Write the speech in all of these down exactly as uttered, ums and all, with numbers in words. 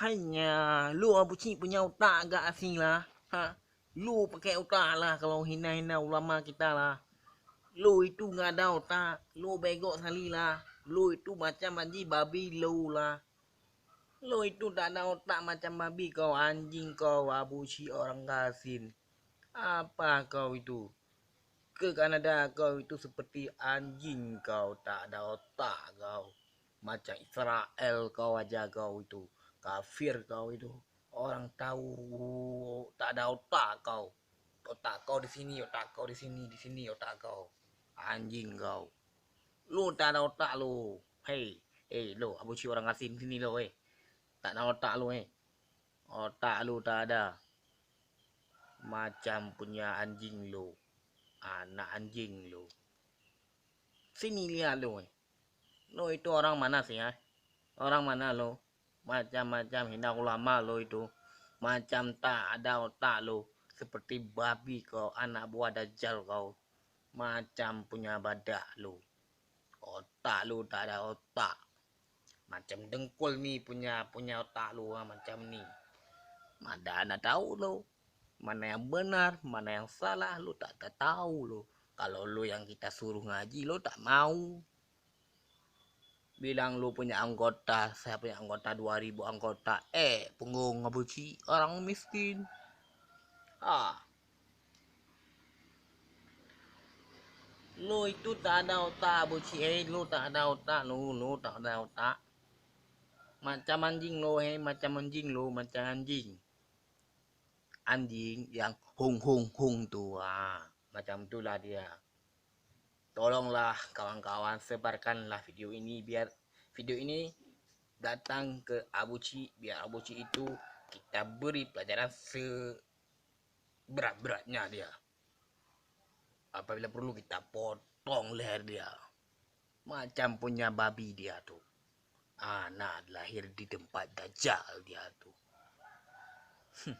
Hanya lu Abu Cik punya utak agak asing lah. Ha? Lu pakai utak lah kalau hina-hina ulama kita lah. Lu itu nggak ada otak, lu bego sali lah. Lu itu macam haji babi lu lah. Lu itu tak ada otak macam babi kau, anjing kau, Abu Cik orang gasing. Apa kau itu? Ke Kanada kau itu seperti anjing kau, tak ada otak kau. Macam Israel kau aja kau itu. Kafir kau itu. Orang tahu tak ada otak kau. Otak kau di sini, otak kau di sini, di sini otak kau. Anjing kau. Lu tak ada otak lu. Hei, hei lu, Abu Cik orang gasing sini lu, hei. Tak ada otak lu, hei. Otak lu tak ada. Macam punya anjing lu. Anak anjing lu. Sini lihat lu, eh. Lu itu orang mana sih, eh? Orang mana lu? Macam-macam hina ulama lu itu. Macam tak ada otak lu. Seperti babi kau, anak buah dajal kau. Macam punya badak lu. Otak lu tak ada otak. Macam dengkul mi punya, punya otak lu, ha, macam ni. Mana na tahu lu. Mana yang benar, mana yang salah, lu tak, tak tahu lu. Kalau lu yang kita suruh ngaji, lu tak mau. Bilang lu punya anggota, saya punya anggota dua ribu anggota. Eh, punggong Abu Cik, orang miskin. Ah. Lu itu tak ada otak, Abu Cik, eh. Lu tak ada otak, lu, lu tak ada otak. Macam anjing lu, eh. Macam anjing lu, macam anjing. Anjing yang hung, hung, hung tu. Ha, macam itulah dia. Tolonglah kawan-kawan, sebarkanlah video ini, biar video ini datang ke Abu Cik, biar Abu Cik itu kita beri pelajaran seberat-beratnya dia. Apabila perlu, kita potong leher dia. Macam punya babi dia tu. Anak lahir di tempat dajal dia tu. Hmm.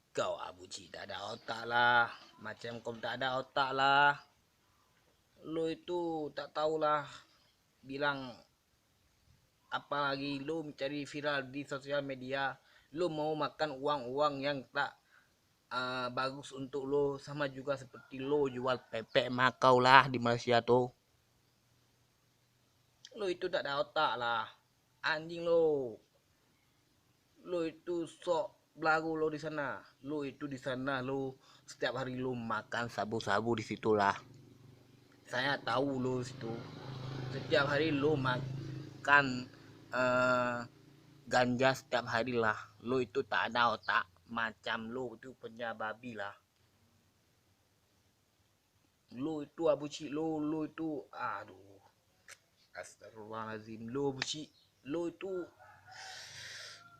Kau Abu Cik tak ada otak lah. Macam kau tak ada otak lah. Lu itu tak tahulah bilang, apalagi lu mencari viral di sosial media. Lu mau makan uang-uang yang tak, ah, bagus untuk lu, sama juga seperti lu jual pepek makau lah di Malaysia tu. Lu itu tak ada otak lah. Anjing lu. Lu itu sok belagu lu di sana. Lu itu di sana lu setiap hari lu makan sabu-sabu di situlah. Saya tahu lu situ. Setiap hari lu makan, eh, ganja setiap hari lah. Lu itu tak ada otak. Macam lu itu punya babi lah. Lu itu Abu Cik, lu, lu itu, aduh. Astagfirullahalazim, lu Abu Cik, lu itu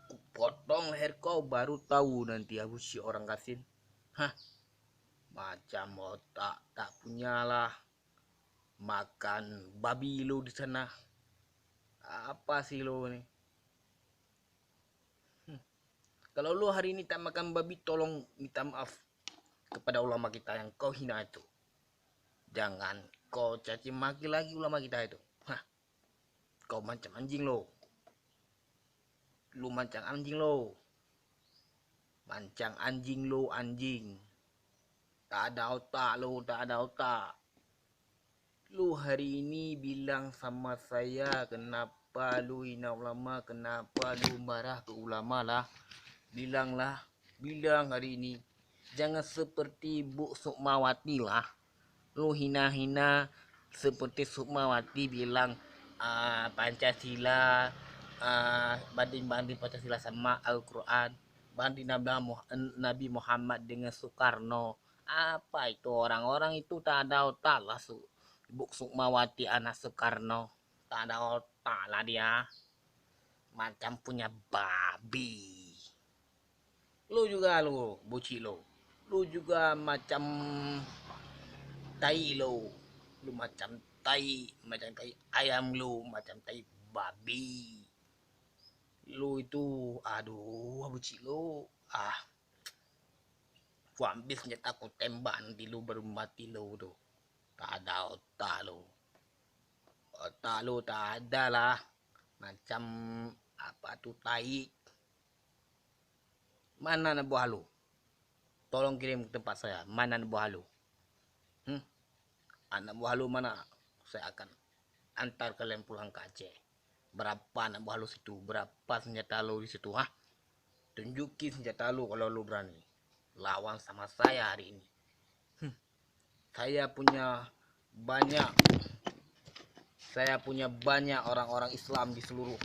kupotong leher kau baru tahu nanti Abu Cik orang gasing. Hah. Macam otak tak punya lah. Makan babi lu di sana. Apa sih lu ni? Hmm. Kalau lu hari ini tak makan babi, tolong minta maaf kepada ulama kita yang kau hina itu. Jangan kau caci maki lagi ulama kita itu. Hah. Kau macam anjing lo. Lu macam anjing lo. Macam anjing lo, anjing. Tak ada otak lo, tak ada otak. Lu hari ini bilang sama saya, kenapa lu hina ulama, kenapa lu marah ke ulama lah. Bilanglah, bilang hari ini. Jangan seperti Bu Sukmawati lah. Lu hina-hina seperti Sukmawati bilang, ah, Pancasila, ah, banding-banding Pancasila sama Al-Quran, banding Nabi Muh-, Nabi Muhammad dengan Soekarno. Apa itu orang-orang itu tak ada otak lah, Su-, Bu Sukmawati anak Soekarno. Tak ada otak lah dia. Macam punya babi. Lu juga lu, Abu Cik lu. Lu juga macam tai lu. Lu macam tai, macam tai ayam lu, macam tai babi. Lu itu, aduh, Abu Cik lu. Ah. Ku ambis senjata ku tembak nanti lu baru mati lu tu. Tak ada otak lu. Otak lu tak ada lah. Macam Apa tu tai? Mana aneuk buah Halu? Tolong kirim ke tempat saya. Mana aneuk buah Halu? Hmm? Aneuk buah Halu mana? Saya akan antar kalian pulang ke Aceh. Berapa aneuk buah Halu situ? Berapa senjata Halu di situ, ha? Tunjuki senjata Halu kalau Halu berani. Lawan sama saya hari ini. Hmm. Saya punya banyak, saya punya banyak orang-orang Islam di seluruh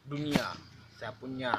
dunia. Saya punya